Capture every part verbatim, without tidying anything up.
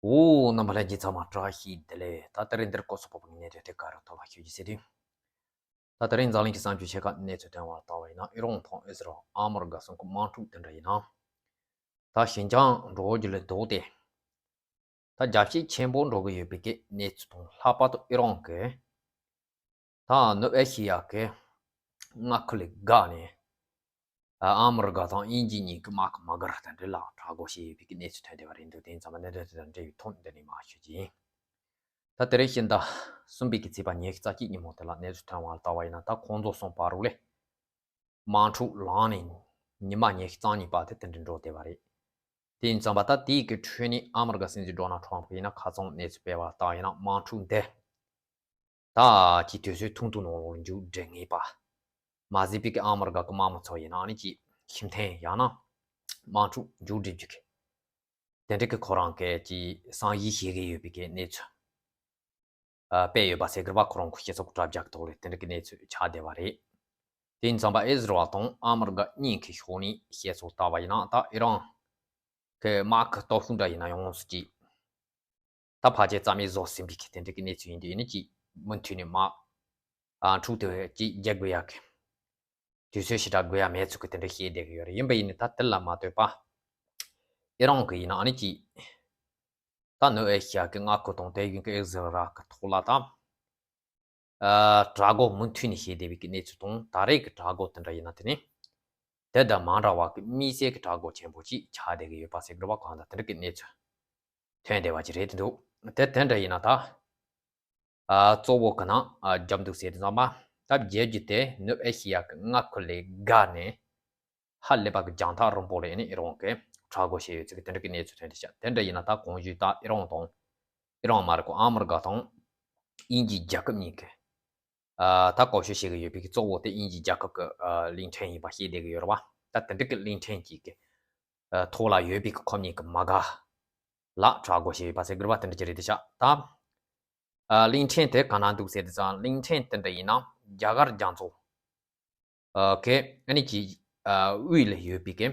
འོ། རྣམ་པ་ལྷན་རྒྱས་ཚང་མ་བཀྲ་ཤིས་བདེ་ལེགས། ད་དེ་རིང་འདིར་སྐོར་ཚོགས་པ་ངས་རེ་འདྲ་ག་རུ་ཐོབ་པ་ཞུ་རྒྱུ་ཟེར་དུས། ད་དེ་རིང་འཛམ་གླིང་གི་གསར་འགྱུར་ཆེ་ཁག་གནས་ཚུལ་ཐོན་པ་ལྟ་བ་ཡིན་ན། ཨི་རན་དང་ཨི་ཟི་རལ་ཨ་མི་རི་ཀ་གསུམ་གི་དམག་འཁྲུག་དེ་འདྲ་ཡིན་ན། ད་ཞིན་ཅང་འགྲོ་རྒྱུ་ལས་ལྡོག་སྟེ། ད་རྒྱ་བཤད་ཆེན་པོ་འགྲོ་གི་ཡོད་པའི་གི་གནས་ཚུལ་དང་། ལྷག་པར་དུ་ཨི་རན་གི་ད་ནུབ་ཨེ་ཤི་ཡ་གི་མངའ་ཁུལ་ལས་བརྒལ་ནས། ཨ་མི་རི་ཀ་དང་དབྱིན་ཇི་གཉིས་ཀྱི་དམག་གི་དམག་སྒར་དེ་འདྲ་ལ་དྲག་རྒོལ་བྱས་ཡོད་པའི་གི་གནས་ཚུལ་ཐོན་བསྡད་པ་རེད་འདུག་དེ་ཡིན་ཙང་མ་གནད་དོན་དེ་དང་འབྲེལ་བའི་ཐོག་འདི་ནས་མར་ཞུ་རྒྱུ་ཡིན། ད་དེ་རིང་ཕྱི་ཟླ་གསུམ་པའི་གི་ཚེས་པ་ཉི་ཤུ་རྩ་གཅིག་ཉིན་མོ་དེ་ལ་གནས་ཚུལ་ཐོན་པ་ལྟ་བ་ཡིན་ན། ད་ཁོང་ཚོ་གསུམ་བར་ལ་དམག་འཁྲུག་ལངས་ནས་ཉི་མ་ཉི་ཤུ་རྩ་གཉིས་པ་དེ་དེ་འདྲ་འགྲོ་བསྡད་པ་རེད། དེ་ཡིན་ཙང་མ་ད་དེའི་གི་ཁྲོད་ནས་ཨ་མི་རི་ཀ་སྲིད་འཛིན་ཌོ་ནལ་ཊམ་ཕ་ཡིན་ན། ཁ་སང་གནས་ཚུལ་སྤེལ་བ་ལྟ་བ་ཡིན་ན། དམག་འཁྲུག་འདི་ད་ཅིག་དུས་ཚོད་ཐུང་ཐུང་ནང་ལོགས་མཇུག་སྒྲིལ་ངེས་པ། མ་ཟད་པའི་གི་ཨ་མི་རི་ཀ་གི་དམག་མི་ཚོ་ཡིན་ན་ཨ་ནི་ཅིག་ཁྱིམ་ཐན་ཡང་ན་དམག་འཁྲུག་མཇུག་སྒྲིལ་རྒྱུ་གི་དེ་འདྲ་གི་ཁོ་རང་གི་ཅིག་བསམ་ཡིད་བྱེད་ཀྱི་ཡོད་པའི་གི་གནས་ཚུལ་ཨ་སྤེལ་ཡོད་པ་ཟེར་གི་རེད་པ། ཁོ་རང་གི་སྤྱི་ཚོགས་ཀྱི་དྲ་རྒྱ་གི་ཐོག་ལ་དེ་འདྲ་གི་གནས་ཚུལ་ཆགས་བསྡད་པ་རེད། དེ་ཡིན་ཙང་མ་ཨི་ཟི་རལ་དང་ཨ་མི་རི་ཀ་གཉིས་ཀྱི་ཕྱོགས་ནས་བཤད་སྲོལ་ལྟ་བ་ཡིན་ན། ད་ཨི་རན་གི་དམག་གི་སྟོབས་ཤུགས་འདྲ་ཡིན་ན་ཡོངས་སུ་ཅིག་ད་ཕལ་ཆེར་རྩ་མེད་བཟོ་ཟིན་པའི་གི་དེ་འདྲ་གི་གནས་ཚུལ་ཡིན་དུས། ཡིན་ནའི་ཅིག་མུ་མཐུད་ནས་དམག་ཨ་འཁྲུག་དེ་ཅིག་རྒྱག་དགོས་ཡག་གི་དུས་ཚོད་ཞེ་དྲག་དགོས་ཡ་མེད་ཚུལ་གི་དེ་འདྲ་བཤད་བསྡད་གི་ཡོད་རེད། ཡིན་པ་ཡིན་ནའི་ད་དེ་ལ་མ་ལྟོས་པ་ཨི་རན་གི་ཡིན་ན་ཨ་ནི་ཅིག་ད་ནུབ་ཨེ་ཤི་ཡ་གི་མངའ་ཁུལ་དང་དེ་བཞིན་གི་ཨི་ཟི་རལ་གི་ཐོག་ལ་ད་ཨ་དྲག་རྒོལ་མུ་མཐུད་ནས་བྱས་བསྡད་པའི་གི་གནས་ཚུལ་དང་། ད་རེས་ཀྱི་དྲག་རྒོལ་དེ་འདྲ་ཡིན་ན་དེ་ནི་དེ་དང་མ་འདྲ་བ་གི་དམིགས་བསལ་གྱི་དྲག་རྒོལ་ཆེན་པོ་ཅིག་ཆགས་བསྡད་ཀྱི་ཡོད་པ་ཟེར་གི་རེད་པ། གང་ལྟར་དེ་འདྲ་གི་གནས་ཚུལ་ཐོན་བསྡད་པ་ཅིག་རེད་འདུག་དེ་དེ་འདྲ་ཡིན་ན་ད་ཨ་གཙོ་བོ་གི་ནང་ཨ་རྒྱབ་འདུག་ཟེར་དུས་ཙམ་པ། ད་རྒྱལ་རྒྱུ་དེ་ནུབ་ཨེ་ཤི་ཡ་གི་མངའ་ཁུལ་ལས་བརྒལ་ནས་ཧ་ལས་པ་གི་རྒྱང་ཐག་རིང་པོ་ལ་ཨ་ནི་ཨི་རན་གི་དྲག་རྒོལ་བྱས་ཡོད་ཚུལ་གི་དེ་འདྲ་གི་གནས་ཚུལ་ཐོན་བསྡད་ཤག་དེ་འདྲ་ཡིན་ན་ད་གོང་ཞུས་ལྟར་ཨི་རན་དང་། ཨི་རན་མ་རེད་ཀོ། ཨ་མི་རི་ཀ་དང་དབྱིན་ཇིའི་རྒྱལ་ཁབ་གཉིས་ཀྱི་ཨ་ད་བཀོལ་སྤྱོད་བྱེད་ཀྱི་ཡོད་པའི་གི་གཙོ་བོ་དེ་དབྱིན་ཇིའི་རྒྱལ་ཁབ་ཀྱི་ཨ་གླིང་ཕྲན་ཡིན་པ་ཤེས་བསྡད་ཀྱི་ཡོད་རེད་པ། ད་དེ་འདྲ་གི་གླིང་ཕྲན་གཅིག་གི་ཨ་ཐོག་ལ་ཡོད་པའི་གི་ཁོ་གཉིས་ཀྱི་དམག་སྒར་ལ་དྲག་རྒོལ་བྱས་ཡོད་པ་ཟེར་གི་རེད་པ། དེ་འདྲ་ཅིག་རེད་དེ་ཤག་ད་ཨ་གླིང་ཕྲན་དེ་ག་ན་འདུག་ཟེར་དུས་ཙང་། གླིང་ཕྲན་དེ་འདྲ་ཡིན་ན་རྒྱ་གར་རྒྱ་མཚོ་ཨ་གི་ཨ་ནི་ཅིག་ཨ་དབུས་ལ་ཡོད་པའི་གི་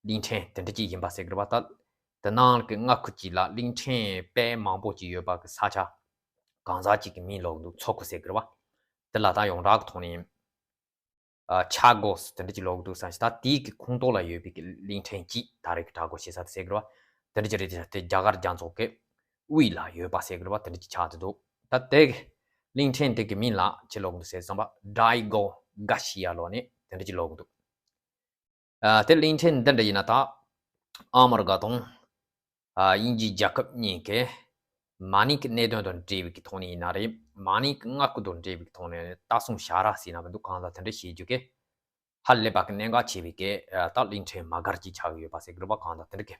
གླིང་ཕྲན་དེ་འདྲ་ཅིག་ཡིན་པ་ཟེར་གི་རེད་པ། ད་དེ་ནང་གི་མངའ་ཁུལ་གཅིག་ལ་གླིང་ཕྲན་དཔེ་མང་པོ་ཅིག་ཡོད་པ་གི་ས་ཆ་གང་ཟག་ཅིག་གི་མིང་ལབ་ཀྱི་འདུག་མཚོ་ཁུག་ཟེར་གི་རེད་པ། དེ་ལ་ད་ཡོངས་གྲགས་ཀྱི་ཐོག་ནས་ཨ་ཆ་གོ་སི་དེ་འདྲ་ཅིག་ལབ་ཀྱི་འདུག་བསམ་ཞིག་ད་དེའི་གི་ཁོངས་གཏོགས་ལ་ཡོད་པའི་གི་གླིང་ཕྲན་གཅིག་ད་རེས་ཀྱི་དྲག་རྒོལ་བྱེད་ས་དེ་ཟེར་གི་རེད་པ། དེ་འདྲ་ཅིག་རེད་དེ་ཤག་དེ་རྒྱ་གར་རྒྱ་མཚོ་གི་དབུས་ལ་ཡོད་པ་ཟེར་གི་རེད་པ། དེ་འདྲ་ཅིག་ཆགས་བསྡད་འདུག་ད་དེ་གི་གླིང་ཕྲན་དེ་གི་མིང་ལ་ཅི་ལབ་ཀྱི་འདུག་ཟེར་དུས་ཙམ་པ། ཌའི་གོ་གྷ་ཤི་ཡ་ལབ་ནས་དེ་འདྲ་ཅིག་ལབ་ཀྱི་འདུག་ཨ་དེ་གླིང་ཕྲན་འདི་འདྲ་ཡིན་ན་ད་ཨ་མི་རི་ཀ་དང་ཨ་དབྱིན་ཇིའི་རྒྱལ་ཁབ་གཉིས་ཀྱི་མ་ཎི་གི་གནད་དོན་དང་འབྲེལ་བའི་གི་ཐོག་ནས་ཡིན་ན་རེད། མ་ཎི་གི་མངའ་ཁུལ་དང་འབྲེལ་བའི་གི་ཐོག་ནས་ལྟ་སྲུང་བྱ་ར་ཟེར་ན་མི་འདུག་གང་ལ་དེ་འདྲ་བྱེད་རྒྱུ་གི་ཧ་ལས་པ་གི་གནད་འགག་ཆེ་བའི་གི་ཨ་ད་གླིང་ཕྲན་དམག་སྒར་གཅིག་ཆགས་ཀྱི་ཡོད་པ་ཟེར་གི་རེད་པ། གང་ལ་དེ་འདྲ་གི་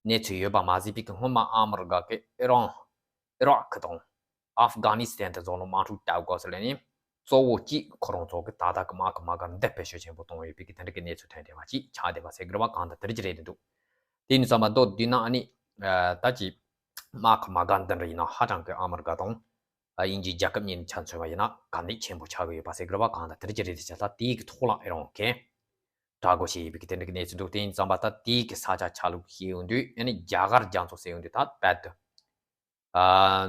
གནས་ཚུལ་ཡོད་པ་མ་ཟད་པའི་གི་སྔོན་མ་ཨ་མི་རི་ཀ་གིས་ཨི་རན། ཨི་རག་དང་ཨབ་གྷ་ནི་སི་ཐན་དེ་ཚོ་ལ་དམག་འཁྲུག་བཏང་དགོས་ཟེར་ལབ་ནས། གཙོ་བོ་གཅིག་ཁོ་རང་ཚོ་གི་ད་ལྟ་གི་དམག་གི་དམག་སྒར་འདི་བེད་སྤྱོད་ཆེན་པོ་གཏོང་ཡོད་པའི་གི་དེ་འདྲ་གི་གནས་ཚུལ་ཐོན་བསྡད་པ་ཅིག་ཆགས་བསྡད་པ་ཟེར་གི་རེད་པ། གང་ལྟར་དེ་འདྲ་ཅིག་རེད་འདུག་དེ་ནས་བསམ་པ་མདོར་བསྡུས་ན་ཨ་ནི་ཨ་ད་ཅིག་དམག་གི་དམག་སྒར་འདི་འདྲ་ཡིན་ན་ཧ་ཅང་གི་ཨ་མི་རི་ཀ་དང་ཨ་དབྱིན་ཇིའི་རྒྱལ་ཁབ་གཉིས་ཆ་མཚོན་པ་ཡིན་ན་གལ་གནད་ཆེན་པོ་ཆགས་ཀྱི་ཡོད་པ་ཟེར་གི་རེད་པ། གང་ལྟར་དེ་འདྲ་ཅིག་རེད་དེ་ཤག་ད་དེའི་གི་ཐོག་ལ་ཨི་རན་གིས་དྲག་རྒོལ་བྱས་ཡོད་པའི་གི་དེ་འདྲ་གི་གནས་ཚུལ་འདུག་དེ་ཡིན་ཙམ་པ་ད་དེའི་གི་ས་ཆ་ཆ་ལུགས་ཤེས་ཡོང་དུས་ཨ་ནི་རྒྱ་གར་རྒྱ་མཚོ་ཟེར་ཡོང་དུས་ད་རྦད་དེ་ཨ་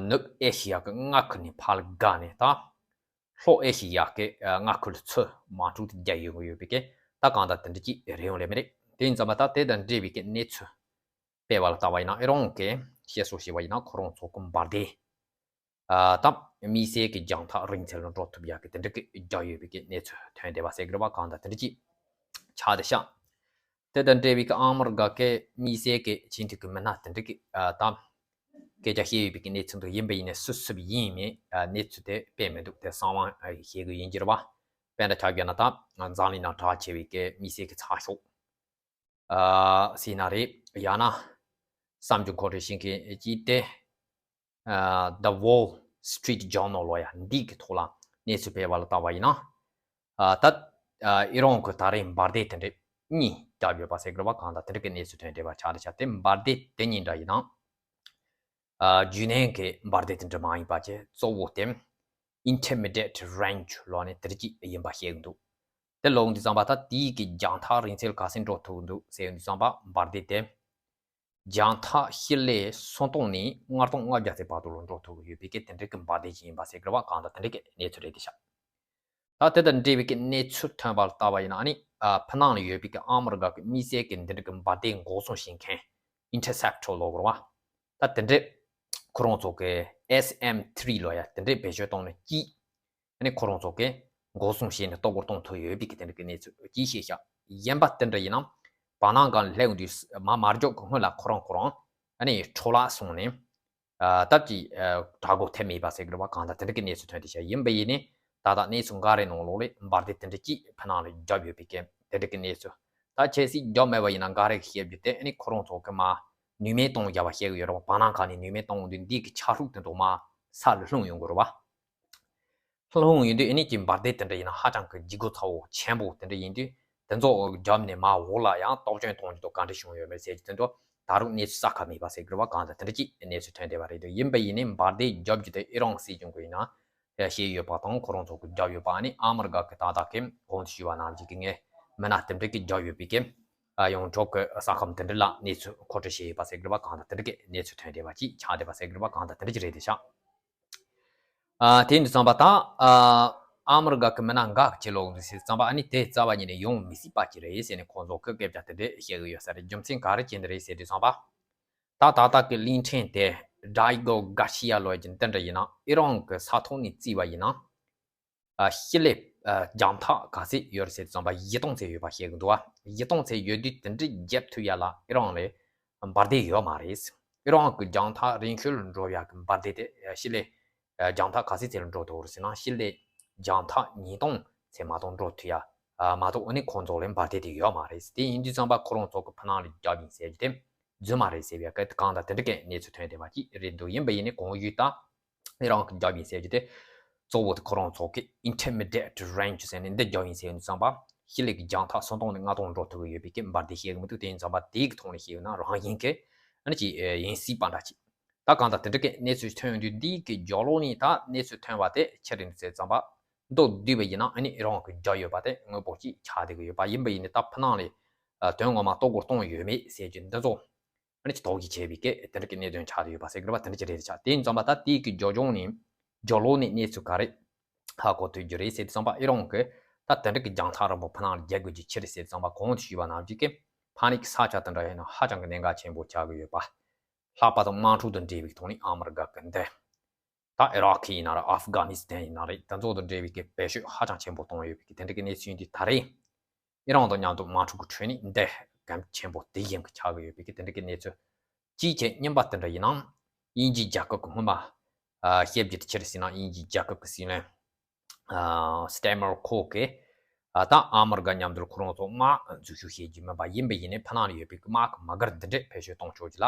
ནུབ་ཨེ་ཤི་ཡ་གི་མངའ་ཁུལ་ནས་ཕར་བརྒལ་ནས་ད་ལྷོ་ཨེ་ཤི་ཡ་གི་ཨ་མངའ་ཁུལ་ཚུར་དམག་འཁྲུག་དེ་རྒྱག་ཡོང་གི་ཡོད་པའི་གི་ད་གང་ལྟར་དེ་འདྲ་ཅིག་རེད་ཡོང་ལེ་མི་རེད། དེ་ཡིན་ཙམ་པ་ད་དེ་དང་འབྲེལ་བའི་གི་གནས་ཚུལ་སྤེལ་བ་ལ་ལྟ་བ་ཡིན་ན་ཨི་རན་གིས་བཤད་སྲོལ་བྱས་པ་ཡིན་ན་ཁོ་རང་ཚོ་གི་འབར་མདེལ་ཨ་ད་དམིགས་བསལ་གྱི་རྒྱང་ཐག་རིང་ཚད་ལ་འགྲོ་ཐུབ་ཡག་གི་དེ་འདྲ་གི་རྒྱག་ཡོད་པའི་གི་གནས་ཚུལ་ཐོན་བསྡད་པ་ཟེར་གི་རེད་པ། གང་ལྟར་དེ་འདྲ་ཅིག་ཆགས་བསྡད་ཤག་དེ་དང་འབྲེལ་བའི་གི་ཨ་མི་རི་ཀ་གི་དམིགས་བསལ་གྱི་ཆེས་མཐོའི་གི་མི་སྣ་དེ་འདྲ་གི་ཨ་ད་སྐད་ཆ་བཤད་ཡོད་པའི་གི་གནས་ཚུལ་འདུག་ཡིན་པ་ཡིན་ནའི་སུ་སུ་ཡིན་མིན་ཨ་གནས་ཚུལ་དེ་སྤེལ་མི་འདུག་དེ་གསང་བ་ཨ་བཤད་གི་ཡིན་གྱི་རེད་པ། དཔེར་ན་ཆ་བཞག་ན་ད་འཛམ་གླིང་ནང་གྲགས་ཆེ་བའི་གི་དམིགས་བསལ་གྱི་ཚགས་ཤོག་ཨ་ཟེར་ན་རེད། ཡང་ན་བསམ་རྒྱུ་འཁོར་རེ་ཤིང་གི་ཅིག་དེ་ཨ་The Wall Street Journal ལོ་ཡ་འདི་གི་ཐོག་ལ་གནས་ཚུལ་སྤེལ་བ་ལ་ལྟ་བ་ཡིན་ན། ཨ་ད་ཨ་ཨི་རན་གི་ད་རེས་འབར་མདེལ་དེ་འདྲ་གཉིས་བརྒྱབ་ཡོད་པ་ཟེར་གི་རེད་པ། གང་ལྟར་དེ་འདྲ་གི་གནས་ཚུལ་ཐོན་བསྡད་པ་ཆགས་བསྡད་ཤག་དེ་འབར་མདེལ་དེ་གཉིས་འདྲ་ཡིན་ན་ཨ་རྒྱུན་ལྡན་གྱི་འབར་མདེལ་དེ་འདྲ་མ་ཡིན་པ་བྱས་གཙོ་བོ་དེ་Intermediate Range ལོ་ནས་དེ་འདྲ་ཅིག་ཡིན་པ་བཤད་གི་འདུག་དེ་ལབ་དུས་ཙམ་པ་ད་དེའི་གི་རྒྱང་ཐག་རིང་ཚད་ག་ཚད་འགྲོ་ཐུབ་འདུག་ཟེར་དུས་ཙམ་པ་འབར་མདེལ་དེ་ རྒྱང་ཐག་ཞི་ལི་སུམ་སྟོང་ནས་ལྔ་སྟོང་ལྔ་བརྒྱ་ཙམ་བར་དུ་ལ་འགྲོ་ཐུབ་ཀྱི་ཡོད་པའི་གི་དེ་འདྲའི་གི་འབར་མདེལ་ཅིག་ཡིན་པ་ཟེར་གི་རེད་བ། གང་ལྟར་དེ་འདྲའི་གི་གནས་ཚུལ་རེད་དེ་ཤག་ད་དེ་དང་འབྲེལ་བའི་གི་གནས་ཚུལ་ཐོན་པ་ལ་ལྟ་བ་ཡིན་ན་ཨ་ནི་ཨ་ཕྱི་ནང་ལ་ཡོད་པའི་གི་ཨ་མི་རི་ཀ་གི་དམིགས་བསལ་གི་འདི་འདྲའི་གི་འབར་མདེལ་འགོག་སྲུང་བྱེད་མཁན་ཨིན་ཊར་སེབ་ཊར་ལབ་དགོས་རེད་བ། ད་དེ་འདྲའི་ཁོ་རང་ཚོ་གི་ཨེས་ཨེམ་ཐི་རི་ལབ་ཡ་དེ་འདྲའི་བེད་སྤྱོད་བཏང་ནས་ཅིག་ཨ་ནི་ཁོ་རང་ཚོ་གིས་འགོག་སྲུང་བྱས་ནས་ལྟ་སྐོར་གཏོང་ཐུབ་ཡོད་པའི་གི་དེ་འདྲ་གི་གནས་ཚུལ་ཅིག་བཤད་ཤག་གཞན་པ་དེ་འདྲ་ཡིན་ན་བར་སྣང་སྒང་སླེབས་དུས་མ་མར་འཇོག་གི་སྔོན་ལ་ཁོ་རང་ཁོ་རང་ཨ་ནི་འཕྲོ་བརླག་སོང་ནས་ཨ་སྟབས་ཀྱིས་ཨ་དྲག་རྒོལ་ཐེབས་མེད་པ་ཟེར་གི་རེད་བ། གང་ལྟར་དེ་འདྲ་གི་གནས་ཚུལ་ཐོན་བསྡད་ཤག་ཡིན་པ་ཡིན་ནའི་ད་ལྟ་གནས་ཚུལ་འགའ་རེ་ནང་ལོགས་ལ་འབར་མདེལ་དེ་འདྲ་ཅིག་ཕྱི་ནང་ལ་བརྒྱབ་ཡོད་པའི་གི་དེ་འདྲ་གི་གནས་ཚུལ། ད་ཁྱེད་ཚོས་བརྒྱབ་མེད་པ་ཡིན་ན་འགའ་རེ་གི་བཤད་རྒྱུ་དེ་ཨ་ནི་ཁོ་རང་ཚོ་གི་མ་ནུས་མེད་གཏོང་བརྒྱབ་པ་བཤད་གི་ཡོད་རེད་བ། བར་སྣང་སྒང་ནས་ནུས་མེད་གཏོང་དུས་འདི་གི་ཆ་ཤུགས་དེ་ཚོ་མ་ས་ལ་ལྷུང་ཡོང་གི་རེད་བ། ལྷུང་ཡོང་དུས་ཨ་ནི་ཅིག་འབར་མདེལ་དེ་འདྲ་ཡིན་ན་ཧ་ཅང་གི་ལྗིད་ཁོག་ཚ་བོ་ཆེན་པོ་དེ་འདྲ་ཡིན་དུས་དེ་ཚོ་བརྒྱབ་ནས་མར་འོག་ལ་ཡང་གཏོར་སྐྱོན་གཏོང་རྒྱུ་དང་ག་འདྲ་བྱུང་ཡོད་མེད་ཟེར་རྒྱུ་དེ་ཚོ་ད་རུང་གནས་ཚུལ་གསལ་ཁ་མེད་པ་ཟེར་གི་རེད་བ། གང་ལྟར་དེ་འདྲ་ཅིག་གནས་ཚུལ་ཐོན་བསྡད་པ་རེད་འདུག་ཡིན་པ་ཡིན་ནའི་འབར་མདེལ་བརྒྱབ་རྒྱུ་དེ་ཨི་རན་སྲིད་གཞུང་གི་ཡིན་ན་བཤད་ཡོད་པ་དང་ཁོ་རང་ཚོ་གི་བརྒྱབ་ཡོད་པ་ཨ་ནི་ཨ་མི་རི་ཀ་གི་ད་ལྟ་གི་གོང་དུ་ཞུས་པ་ནང་བཞིན་གི་ངས་མི་སྣ་དེ་འདྲ་གི་བརྒྱབ་ཡོད་པའི་གི་ཡོངས་གྲགས་གི་ས་ཁམས་དེ་འདྲ་ལ་གནས་ཚུལ་མཁོ་སྤྲོད་བྱས་ཡོད་པ་ཟེར་གི་རེད་བ། གང་ལྟར་དེ་འདྲ་གི་གནས་ཚུལ་ཐོན་བསྡད་པ་ཅིག་ཆགས་བསྡད་པ་ཟེར་གི་རེད་བ། གང་ལྟར་དེ་འདྲ་ཅིག་རེད་དེ་ཤག་ཨ་དེ་ཡིན་དུས་ཙམ་པ་ད་ཨ་ཨ་མི་རི་ཀ་གི་མི་སྣ་འགའ་ཅིག་ལོག་འདུག་ཟེར་ཙམ་པ་ཨ་ནི་དེ་རྩ་བ་ཉིད་ནས་ཡོང་མི་སྲིད་པ་ཅིག་རེད་ཟེར་ནས་ཁོང་ཚོ་གི་སྐད་ཆ་དེ་འདྲས་བཤད་གི་ཡོད་ས་རེད། རྒྱུ་མཚན་ག་རེ་བྱས་ནས་རེད་ཟེར་དུས་ཙམ་པ་ད་ད་ལྟ་གི་གླིང་ཕྲན་དེ་ཌི་ཡེ་གོ་གར་སི་ཡ་ལབ་ཀྱི་འདི་འདྲ་ཡིན་ན་ཨི་རན་གི་ས་ཐོག་ནས་བརྩིས་པ་ཡིན་ན་ཨ་ཞི་ལི་ཨ་རྒྱང་ཐག་ག་ཚད་ཡོད་རེད་ཟེར་དུས་ཙམ་པ་བཞི་སྟོང་ཙམ་ཡོད་པ་བཤད་གི་འདུག་བ། བཞི་སྟོང་ཙམ་ཡོད་དུས་དེ་འདྲས་བརྒྱབ་ཐུབ་ཡ་ལ་ཨི་རན་ལ་འབར་མདེལ་ཡོད་མ་རེད། ཨི་རན་གི་རྒྱང་ཐག་རིང་ཤོས་ལ་འགྲོ་ཡ་གི་འབར་མདེལ་དེ་ཞི་ལི་རྒྱང་ཐག་ག་ཚད་ཙམ་ལ་འགྲོ་ཐུབ་རེད་ཟེར་ན་ཞི་ལི་རྒྱང་ཐག་ཉིས་སྟོང་ཙམ་མ་གཏོགས་འགྲོ་ཐུབ་ཡ་མ་གཏོགས་ཨ་ནི་ཁོང་ཚོ་ལ་འབར་མདེལ་དེ་ཡོད་མ་རེད། དེ་ཡིན་དུས་ཙམ་པ་ཁོ་རང་ཚོ་གི་ཕ་ནང་ལ་རྒྱབ་ཡིན་ཟེར་རྒྱུ་དེ་རྫུན་མ་རེད་ཟེར་བའི་སྐད་གང་དང་དེ་འདྲ་གི་གནས་ཚུལ་ཐོན་བསྡད་པ་ཅིག་རེད་འདུག་ཡིན་པ་ཡིན་ནའི་གོང་ཞུས་ལྟར་ཨི་རན་གི་རྒྱབ་ཡིན་ཟེར་རྒྱུ་དེ་གཙོ་བོ་དེ་ཁོ་རང་ཚོ་གི་intermediate range ཟེར་ནས་འདི་རྒྱབ་ཡིན་ཟེར་ཡོང་དུས་ཙམ་པ་ཞི་ལི་གི་རྒྱང་ཐག་སུམ་སྟོང་ནས་ལྔ་སྟོང་འགྲོ་ཐུབ་ཀྱི་ཡོད་པའི་གི་འབར་མདེལ་བཤད་གི་མི་འདུག་དེ་ཡིན་ཙམ་པ་དེའི་གི་ཐོག་ནས་བཤད་ཡོད་ན་རང་བཞིན་གི་ཨ་ནི་ཅིག་ཡིན་སྲིད་པ་འདྲ་ཅིག་ད་གང་ལྟར་དེ་འདྲ་གི་གནས་ཚུལ་ཐོན་ཡོང་དུས་འདིའི་གི་རྒྱབ་ལོགས་ནས་ད་གནས་ཚུལ་ཐོན་པ་དེ་ཆི་རེད་ཟེར་ཙམ་པ་མདོར་བསྡུས་པ་ཡིན་ན་ཨ་ནི་ཨི་རན་གི་རྒྱབ་ཡོད་པ་དེ་དངོས་པོ་ཅིག་ཆགས་བསྡད་གི་ཡོད་པ་ཡིན་པ་ཡིན་ནའི་ད་ཕ་ནང་ལ་དོན་ངོ་མ་གཏོར་རྒོལ་གཏོང་ཡོད་མེད་ཟེར་རྒྱུ་འདི་ཚོ་ཨ་ནི་ཅིག་དོགས་ཀྱི་བྱས་པའི་སྐད་དེ་འདྲ་གི་གནད་དོན་ཆགས་བསྡད་ཡོད་པ་ཟེར་གི་རེད་བ། དེ་འདྲ་ཅིག་རེད་ཆགས། དེ་ཡིན་ཙམ་པ་ད་དེའི་གི་རྒྱབ་ལྗོངས་ནས་རྒྱབ་ལོགས་ནས་གནས་ཚུལ་ག་རེ་ཧ་གོ་ཐུབ་རྒྱུ་རེད་ཟེར་དུས་ཙམ་པ་ཨི་རན་གི་ད་དེ་འདྲ་གི་རྒྱང་ཐག་རིང་པོ་ཕ་ནང་ལ་རྒྱག་དགོས་རྒྱུ་ཅི་རེད་ཟེར་དུས་ཙམ་པ་གོང་དུ་ཞུས་པ་ནང་བཞིན་གི་ཕ་ནི་གི་ས་ཆ་དེ་འདྲ་ཡིན་ན་ཧ་ཅང་གི་གནད་འགག་ཆེན་པོ་ཆགས་གི་ཡོད་པ། ལྷག་པར་དུ་དམག་འཁྲུག་དང་འབྲེལ་བའི་ཐོག་ནས་ཨ་མི་རི་ཀ་གི་འདི། ད་ཨི་རག་ཡིན་ན་རེད། ཨབ་གྷ་ནི་སི་ཐན་ཡིན་ན་རེད། དེ་ཚོ་དང་འབྲེལ་བའི་གི་བེད་སྤྱོད་ཧ་ཅང་ཆེན་པོ་གཏོང་ཡོད་པའི་གི་དེ་འདྲ་གི་གནས་ཚུལ་འདི་ད་རེས་ཨི་རན་དང་མཉམ་དུ་དམག་འཁྲུག་གི་ཁྲོད་ནས་འདི་གལ་ཆེན་པོ་དེ་བཞིན་གི་ཆགས་ཀྱི་ཡོད་པའི་གི་དེ་འདྲ་གི་གནས་ཚུལ་གཅིག་བྱས་གཉིས་པ་དེ་འདྲ་ཡིན་ནའང་དབྱིན་ཇིའི་རྒྱལ་ཁབ་ཀྱི་སྔོན་མ་ཨ་བཤད་རྒྱུ་དེ་ཆི་རེད་ཟེར་ན་དབྱིན་ཇིའི་རྒྱལ་ཁབ་ཀྱི་སྲིད་བློན་ཨ་སི་ཊེ་མར་ཁོ་གིས་ཨ་ད་ཨ་མི་རི་ཀ་མཉམ་དུ་ཁོ་རང་ཚོ་དམག་འཛུགས་ཞུགས་བྱེད་རྒྱུ་མིན་པ་ཡིན་པ་ཡིན་ནའི་ཕ་ནང་ལ་ཡོད་པའི་གི་དམག་གི་མི་སྒེར་འདི་འདྲས་བེད་སྤྱོད་གཏོང་ཆོག་རྒྱུ་ལ་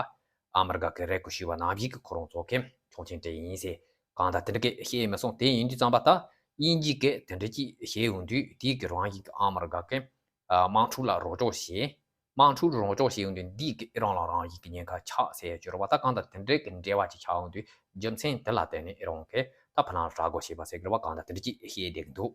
ཨ་མི་རི་ཀ་གི་རེ་སྐུལ་ཞུས་པ་ནང་བཞིན་གི་ཁོ་རང་ཚོ་གིས་ཆོག་མཆན་སྤྲད་ཡིན་ཟེར་གང་ལྟར་དེ་འདྲ་གི་བཤད་མི་སོང་། དེ་ཡིན་དུས་ཙམ་པ་ད་དབྱིན་ཇི་གིས་དེ་འདྲ་ཅིག་བཤད་ཡོང་དུས་དེའི་གི་རང་བཞིན་གི་ཨ་མི་རི་ཀ་གིས་ཨ་དམག་འཁྲུག་ལ་རོགས་སྐྱོར་བྱེད། དམག་འཁྲུག་རོགས་སྐྱོར་བྱེད་ཡོང་དུས་འདིའི་གི་ཨི་རན་ལ་རང་བཞིན་གི་ཉེན་ཁ་ཆགས་ཟེར་ཡ་ཅིག་ཡོད་རེད་བ། ད་གང་ལྟར་དེ་འདྲའི་གི་འབྲེལ་བ་ཅིག་ཆགས་ཡོང་དུས་རྒྱུ་མཚན་དེ་ལ་བརྟེན་ནས་ཨི་རན་གིས་ད་ཕ་ནང་ལ་དྲག་རྒོལ་བྱས་པ་ཟེར་གི་རེད་བ། གང་ལྟར་དེ་འདྲ་ཅིག་བཤད་བསྡད་ཀྱི་འདུག་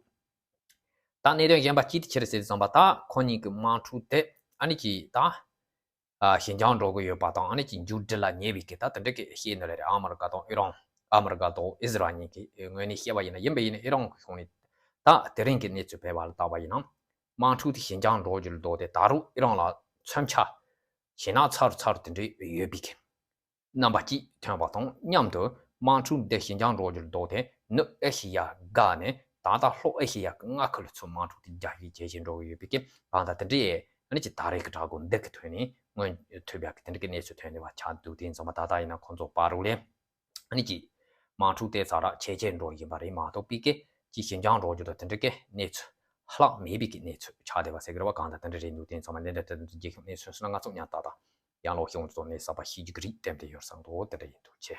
ད་གནད་དོན་གཞན་པ་གཅིག་དེ་ཆི་རེད་ཟེར་དུས་ཙམ་པ་ད་ཁོ་གཉིས་ཀྱི་དམག་འཁྲུག་དེ་ཨ་ནི་ཅིག་ད་ཨ་ཞི་འཇགས་འགྲོ་གི་ཡོད་པ་དང་ཨ་ནི་ཅིག་མཇུག་སྒྲིལ་ལ་ཉེ་བའི་གི་ད་དེ་འདྲ་གི་བཤད་ནི་རེད། ཨ་མི་རི་ཀ་དང་ཨི་རན། ཨ་མི་རི་ཀ་དང་ཨི་ཟི་རལ་གཉིས་ཀྱི་ངོས་ནས་བཤད་པ་ཡིན་ན། ཡིན་པ་ཡིན་ན་ཨི་རན་གྱི་ཕྱོགས་ནས་ད་དེ་རིང་གི་གནས་ཚུལ་སྤེལ་བ་ལ་བལྟས་པ་ཡིན་ན། དམག་འཁྲུག་དེ་ཞི་འཇགས་འགྲོ་རྒྱུ་ལ་ལྡོག་སྟེ་ད་རུང་ཨི་རན་ལ་མཚོན་ཆ་ཞེད་སྣང་ཚ་རུ་ཚ་རུ་དེ་འདྲ་ཡོད་པའི་གི་རྣམ་པ་ཅིག་ཐོན་པ་དང་མཉམ་དུ་དམག་འཁྲུག་འདི་ཞི་འཇགས་འགྲོ་རྒྱུ་ལ་ལྡོག་སྟེ་ནུབ་ཨེ་ཤི་ཡ་འགག་ནས་ད་ལྟ་ལྷོ་ཨེ་ཤི་ཡ་གི་མངའ་ཁུལ་ཚོ་དམག་འཁྲུག་དེ་རྒྱ་སྐྱེད་བྱེད་བཞིན་འགྲོ་གི་ཡོད་པའི་གི་གང་ལྟར་དེ་འདྲའི་ཨ་ནི་ཅིག་ད་རེས་ཀྱི་དྲག་རྒོལ་འདི་གི་ཐོག་ནས་མངོན་ཐུབ་ཡག་གི་དེ་འདྲ་གི་གནས་ཚུལ་ཐོན་ནས་བ་ཆགས་འདུག་དེ་ཡིན་ཙང་མ་ད་ལྟ་ཡིན་ན་ཁོང་ཚོ་བར་རུ་ལས་ཨ་ནི་ཅིག་དམག་འཁྲུག་དེ་ཚ་ར་ཇེ་ཆེར་འགྲོ་བཞིན་པ་རེད་མ་གཏོགས་པའི་གི་ཅིག་ཞི་འཇགས་འགྲོ་རྒྱུ་དང་དེ་འདྲ་གི་གནས་ཚུལ་ཧ་ལམ་མེད་པའི་གི་གནས་ཚུལ་ཆགས་བསྡད་པ་ཟེར་གི་རེད་བ། གང་ལྟར་དེ་འདྲ་རེད་འདུག་དེ་ཡིན་ཙང་མ་འདི་འདྲ་དེ་ཚོ་རྒྱལ་ཁབ་གནས་ཚུལ་སོང་ན་ང་ཚོ་ཉར་ཏག་ཏག་ཡང་ལོག་ཤོང་ཚོ་ནས་གསར་པ་ཤེས་རྒྱུ་གི་རིགས་ལྡན་དེ་ཡོད་བསམ་འདུག་དེ་འདྲ་ཡིན་འདུག་ཆེ།